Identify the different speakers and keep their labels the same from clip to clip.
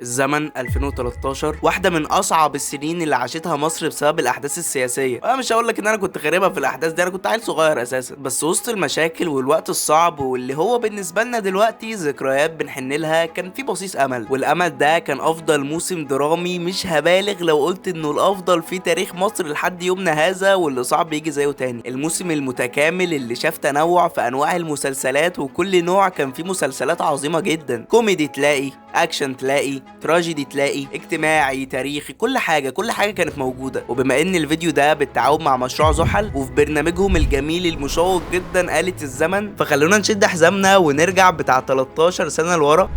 Speaker 1: الزمن 2013، واحدة من أصعب السنين اللي عاشتها مصر بسبب الأحداث السياسية. أنا مش هقول لك إن أنا كنت خاربها في الأحداث دي، أنا كنت عيل صغير أساسا، بس وسط المشاكل والوقت الصعب واللي هو بالنسبة لنا دلوقتي ذكريات بنحن لها، كان في بصيص أمل، والأمل ده كان أفضل موسم درامي، مش هبالغ لو قلت إنه الأفضل في تاريخ مصر لحد يومنا هذا، واللي صعب يجي زيه تاني. الموسم المتكامل اللي شاف تنوع في أنواع المسلسلات، وكل نوع كان فيه مسلسلات عظيمة جدا. كوميدي تلاقي، اكشن تلاقي، تراجيدي تلاقي، اجتماعي، تاريخي، كل حاجة كل حاجة كانت موجودة. وبما ان الفيديو ده بالتعاون مع مشروع زحل وفي برنامجهم الجميل المشوق جدا آلة الزمن، فخلونا نشد حزامنا ونرجع بتاع 13 سنة لورا.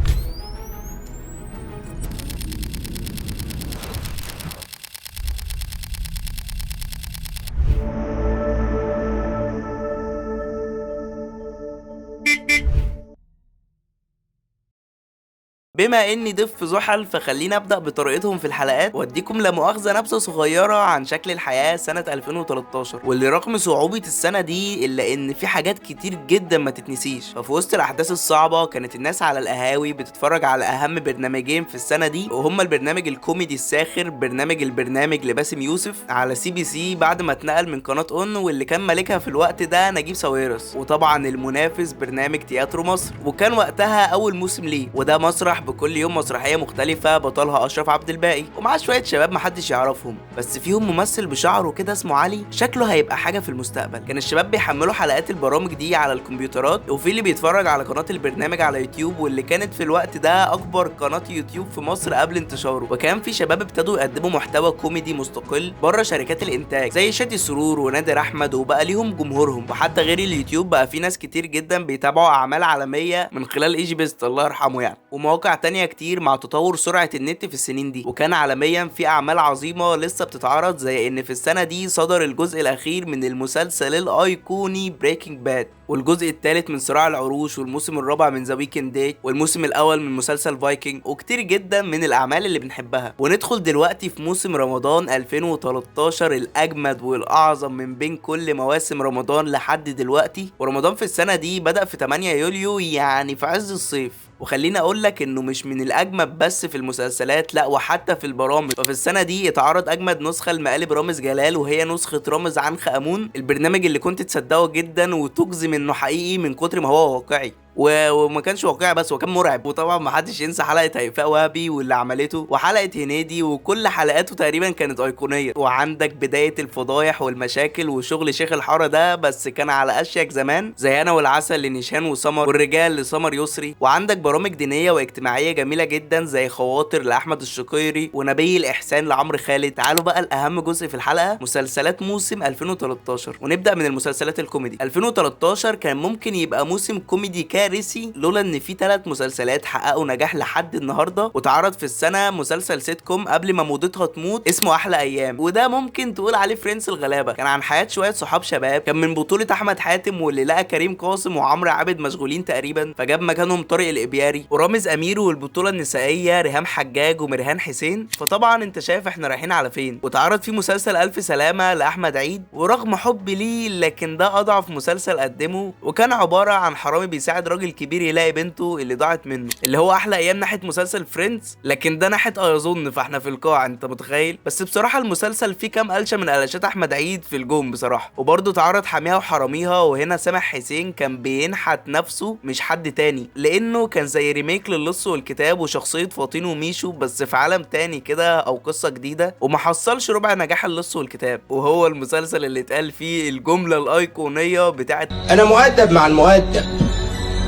Speaker 1: بما اني ضيف في زحل، فخلينا ابدا بطريقتهم في الحلقات واديكم لا مؤاخذة نبذه صغيرة عن شكل الحياة سنة 2013، واللي رغم صعوبة السنة دي الا ان في حاجات كتير جدا ما تتنسيش. ففي وسط الاحداث الصعبة كانت الناس على القهاوي بتتفرج على اهم برنامجين في السنة دي، وهما البرنامج الكوميدي الساخر برنامج البرنامج لباسم يوسف على CBC بعد ما اتنقل من قناة ON، واللي كان مالكها في الوقت ده نجيب ساويرس، وطبعا المنافس برنامج تياترو مصر، وكان وقتها اول موسم ليه، وده مسرح بكل يوم مسرحية مختلفة بطلها اشرف عبد الباقي ومعاه شوية شباب محدش يعرفهم، بس فيهم ممثل بشعره كده اسمه علي، شكله هيبقى حاجة في المستقبل. كان الشباب بيحملوا حلقات البرامج دي على الكمبيوترات، وفي اللي بيتفرج على قناة البرنامج على يوتيوب، واللي كانت في الوقت ده اكبر قناة يوتيوب في مصر قبل انتشاره. وكان في شباب ابتدوا يقدموا محتوى كوميدي مستقل بره شركات الانتاج زي شادي سرور ونادر احمد، وبقى ليهم جمهورهم. وحتى غير اليوتيوب بقى في ناس كتير جدا بيتابعوا اعمال عالمية من خلال EgyBest الله يرحمه يعني، ومواقع تانية كتير مع تطور سرعة النت في السنين دي. وكان عالميا في اعمال عظيمة لسه بتتعرض، زي ان في السنة دي صدر الجزء الاخير من المسلسل الايقوني Breaking Bad، والجزء الثالث من صراع العروش، والموسم الرابع من The Weekend Date، والموسم الاول من مسلسل فايكنج، وكتير جدا من الاعمال اللي بنحبها. وندخل دلوقتي في موسم رمضان 2013 الاجمد والاعظم من بين كل مواسم رمضان لحد دلوقتي. ورمضان في السنة دي بدأ في 8 يوليو، يعني في عز الصيف. وخليني اقول لك انه مش من الاجمد بس في المسلسلات، لا وحتى في البرامج. ففي السنة دي اتعرض اجمد نسخه لمقالب رامز جلال، وهي نسخه رامز عنخ امون، البرنامج اللي كنت تصدقه جدا وتجزم انه حقيقي من كتر ما هو واقعي. وما كانش واقعي بس، وكان مرعب. وطبعا ما حدش ينسى حلقة هيفاء وهبي واللي عملته، وحلقه هنيدي، وكل حلقاته تقريبا كانت ايقونيه. وعندك بداية الفضايح والمشاكل وشغل شيخ الحارة ده، بس كان على اشيك زمان، زي انا والعسل لنيشان وسمر، والرجال لسمر يسري. وعندك برامج دينية واجتماعية جميلة جدا زي خواطر لاحمد الشقيري ونبي الاحسان لعمرو خالد. تعالوا بقى الاهم جزء في الحلقة، مسلسلات موسم 2013. ونبدا من المسلسلات الكوميدي. 2013 كان ممكن يبقى موسم كوميدي كارثي لولا ان في 3 مسلسلات حققوا نجاح لحد النهارده. واتعرض في السنة مسلسل سيت كوم قبل ما موضتها تموت اسمه احلى ايام، وده ممكن تقول عليه Friends الغلابة، كان عن حياة شوية صحاب شباب، كان من بطوله احمد حاتم، واللي لقى كريم قاسم وعمرو عابد مشغولين تقريبا فجاب مكانهم طارق الابياري ورامز امير، والبطوله النسائية ريهام حجاج ومرهان حسين. فطبعا انت شايف احنا رايحين على فين. واتعرض فيه مسلسل الف سلامه لاحمد عيد، ورغم حبي ليه لكن ده اضعف مسلسل قدمه، وكان عبارة عن حرامي بيساعد راجل كبير يلاقي بنته اللي ضاعت منه، اللي هو احلى ايام ناحية مسلسل Friends، لكن ده ناحية ايظن، فاحنا في القاع انت متخيل. بس بصراحة المسلسل فيه كام قلشه من قلشات احمد عيد في الجون بصراحة. وبرده اتعرض حاميها وحراميها، وهنا سامح حسين كان بينحت نفسه مش حد تاني، لانه كان زي remake للص والكتاب وشخصية فاطين وميشو، بس في عالم تاني كده او قصة جديدة، وما حصلش ربع نجاح اللص والكتاب. وهو المسلسل اللي اتقال فيه الجملة الايقونيه بتاعت
Speaker 2: انا مؤدب مع المؤدب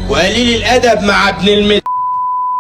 Speaker 2: وقليل الادب مع ابن المد.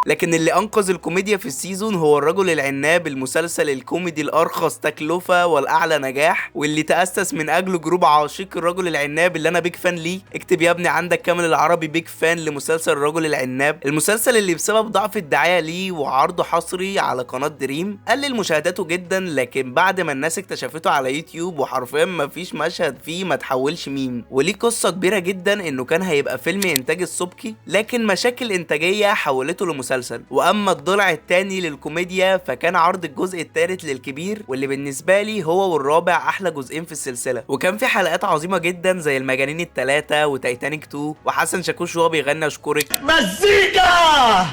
Speaker 1: لكن اللي انقذ الكوميديا في ال season هو الرجل العناب، المسلسل الكوميدي الارخص تكلفة والاعلى نجاح، واللي تاسس من اجله group عاشق الرجل العناب اللي انا big fan ليه. اكتب يا ابني عندك كامل العربي big fan لمسلسل الرجل العناب، المسلسل اللي بسبب ضعف الدعاية ليه وعرضه حصري على قناة دريم قلل مشاهداته جدا، لكن بعد ما الناس اكتشفته على يوتيوب وحرفيا مفيش مشهد فيه ما تحولش ميم. وليه قصة كبيرة جدا انه كان هيبقى فيلم انتاج السبكي، لكن مشاكل انتاجية حولته لمسلسل. واما الضلع الثاني للكوميديا فكان عرض الجزء الثالث للكبير، واللي بالنسبة لي هو والرابع احلى جزئين في السلسلة. وكان في حلقات عظيمة جدا زي المجانين الثلاثة وتايتانيك 2 وحسن شاكوش وهو بيغني اشكرك
Speaker 2: مزيكا.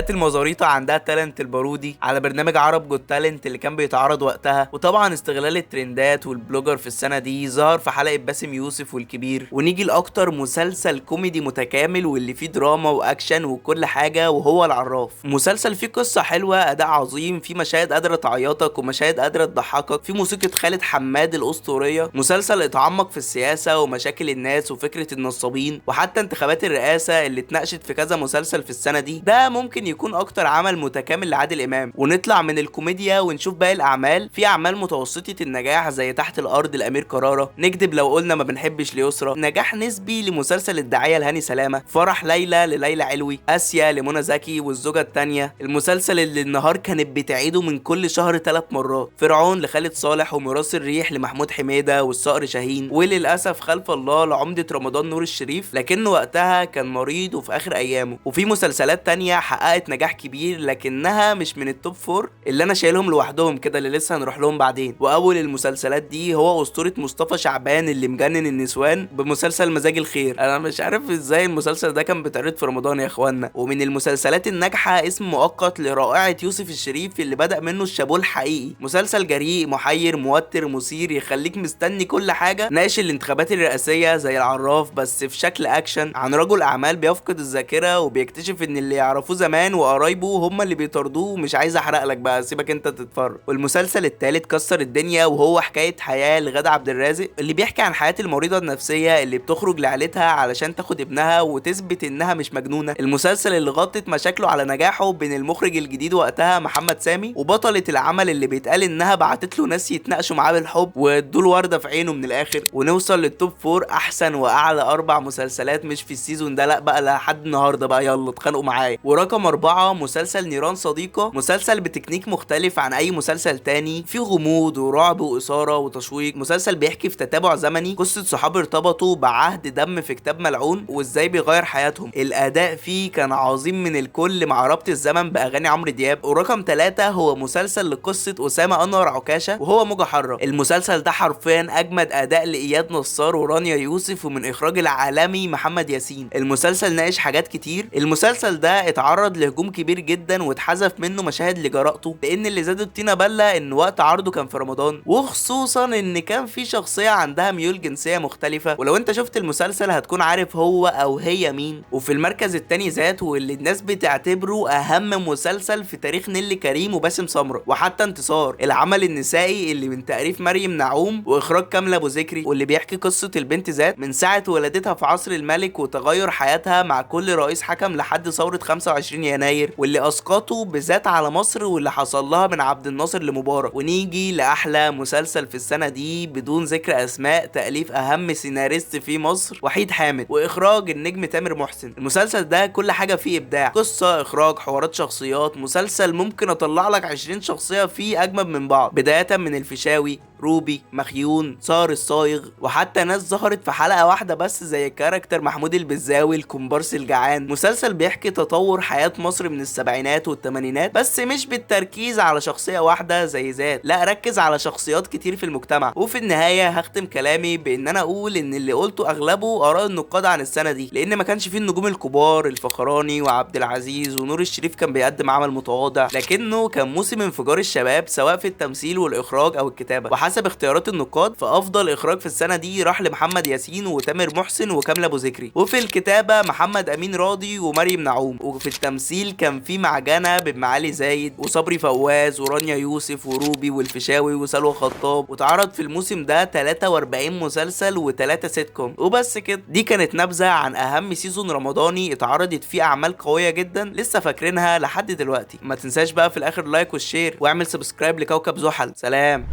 Speaker 1: حلقات المزاريطه عندها talent البارودي على برنامج عرب Got Talent اللي كان بيتعرض وقتها، وطبعا استغلال الترندات وال blogger في السنة دي ظهر في حلقة باسم يوسف والكبير. ونيجي لاكتر مسلسل كوميدي متكامل واللي فيه دراما واكشن وكل حاجة، وهو العراف. مسلسل فيه قصة حلوة، اداء عظيم، فيه مشاهد قادرة تعيطك ومشاهد قادرة تضحكك، فيه موسيقى خالد حماد الاسطورية. مسلسل اتعمق في السياسة ومشاكل الناس وفكره النصابين وحتى انتخابات الرئاسة اللي اتناقشت في كذا مسلسل في السنة دي. ده ممكن يكون اكتر عمل متكامل لعادل امام. ونطلع من الكوميديا ونشوف باقي الاعمال. في اعمال متوسطه النجاح زي تحت الارض الامير كرارة، نكذب لو قلنا ما بنحبش ليسرى، نجاح نسبي لمسلسل الداعية لهاني سلامه، فرح ليلى لليلى علوي، اسيا لمنى زكي والزوجة الثانية، المسلسل اللي النهار كانت بتعيده من كل شهر 3 مرات، فرعون لخالد صالح وميراث الريح لمحمود حميده والصقر شاهين، وللاسف خلف الله لعمده رمضان نور الشريف لكنه وقتها كان مريض وفي اخر ايامه. وفي مسلسلات تانية حققت نجاح كبير لكنها مش من ال top four اللي انا شايلهم لوحدهم كده اللي لسه هنروح لهم بعدين. واول المسلسلات دي هو اسطورة مصطفى شعبان اللي مجنن النسوان بمسلسل مزاج الخير. انا مش عارف ازاي المسلسل ده كان بيتعرض في رمضان يا اخوانا. ومن المسلسلات الناجحة اسم مؤقت لرائعه يوسف الشريف اللي بدأ منه الشابوه الحقيقي، مسلسل جريء محير موتر مثير يخليك مستني كل حاجة، ناقش الانتخابات الرئاسية زي العراف بس في شكل اكشن، عن رجل اعمال بيفقد الذاكرة وبيكتشف ان اللي يعرفوه زمان وقرايبه هم اللي بيطاردوه. مش عايز احرق لك بقى، سيبك انت تتفرج. والمسلسل الثالث كسر الدنيا وهو حكاية حياة لغادة عبد الرازق اللي بيحكي عن حياة المريضة النفسية اللي بتخرج لعيلتها علشان تاخد ابنها وتثبت انها مش مجنونة. المسلسل اللي غطت مشاكله على نجاحه بين المخرج الجديد وقتها محمد سامي وبطله العمل اللي بيتقال انها بعتت له ناس يتناقشوا معاه بالحب وادوا له ورده في عينه من الاخر. ونوصل لل top four، احسن واعلى 4 مسلسلات مش في ال season ده، لا بقى لحد النهارده بقى، يلا اتخانقوا معايا. ورقم 4 مسلسل نيران صديقه، مسلسل بتكنيك مختلف عن اي مسلسل تاني، فيه غموض ورعب واثاره وتشويق. مسلسل بيحكي في تتابع زمني قصة صحاب ارتبطوا بعهد دم في كتاب ملعون وازاي بيغير حياتهم. الاداء فيه كان عظيم من الكل مع ربط الزمن باغاني عمرو دياب. ورقم 3 هو مسلسل لقصة اسامة انور عكاشة وهو موجه حره. المسلسل ده حرفيا اجمد اداء لاياد نصار ورانيا يوسف ومن اخراج العالمي محمد ياسين. المسلسل ناقش حاجات كتير. المسلسل ده اتعرض لهجوم كبير جدا واتحذف منه مشاهد لجرأته، لان اللي زاد الطينه بله ان وقت عرضه كان في رمضان، وخصوصا ان كان في شخصية عندها ميول جنسية مختلفة، ولو انت شفت المسلسل هتكون عارف هو او هي مين. وفي المركز الثاني ذات واللي الناس بتعتبره اهم مسلسل في تاريخ نيلي كريم وباسم سمرة وحتى انتصار، العمل النسائي اللي من تأليف مريم نعوم واخراج كاملة ابو ذكري، واللي بيحكي قصة البنت ذات من ساعة ولادتها في عصر الملك وتغير حياتها مع كل رئيس حكم لحد ثورة 25 يناير واللي اسقطوا بذات على مصر واللي حصل لها من عبد الناصر لمبارك. ونيجي لاحلى مسلسل في السنة دي بدون ذكر اسماء، تأليف اهم سيناريست في مصر وحيد حامد واخراج النجم تامر محسن. المسلسل ده كل حاجة فيه ابداع، قصة، اخراج، حوارات، شخصيات. مسلسل ممكن اطلع لك 20 شخصية فيه اجمد من بعض، بداية من الفيشاوي، روبي، مخيون، صار الصايغ، وحتى ناس ظهرت في حلقة واحدة بس زي character محمود البزاوي الكومبارس الجعان. مسلسل بيحكي تطور حياة مصر من السبعينات والثمانينات، بس مش بالتركيز على شخصية واحدة زي ذات، لا ركز على شخصيات كتير في المجتمع. وفي النهاية هختم كلامي بان انا اقول ان اللي قلته اغلبه اراء النقاد عن السنة دي، لان ما كانش فيه النجوم الكبار الفخراني وعبد العزيز ونور الشريف كان بيقدم عمل متواضع، لكنه كان موسم انفجار الشباب سواء في التمثيل والاخراج او الكتابة. وحسب اختيارات النقاد فافضل اخراج في السنة دي راح لمحمد ياسين وتامر محسن وكامله ابو ذكري، وفي الكتابة محمد امين راضي ومريم نعوم، وفي التمثيل كان في معجنه بمعالي زايد وصبري فواز ورانيا يوسف وروبي والفيشاوي وسلوى خطاب. واتعرض في الموسم ده 43 مسلسل و3 سيت كوم. وبس كده، دي كانت نبذه عن اهم season رمضاني اتعرضت فيه اعمال قوية جدا لسه فاكرينها لحد دلوقتي. ما تنساش بقى في الاخر like وال share واعمل subscribe لكوكب زحل. سلام.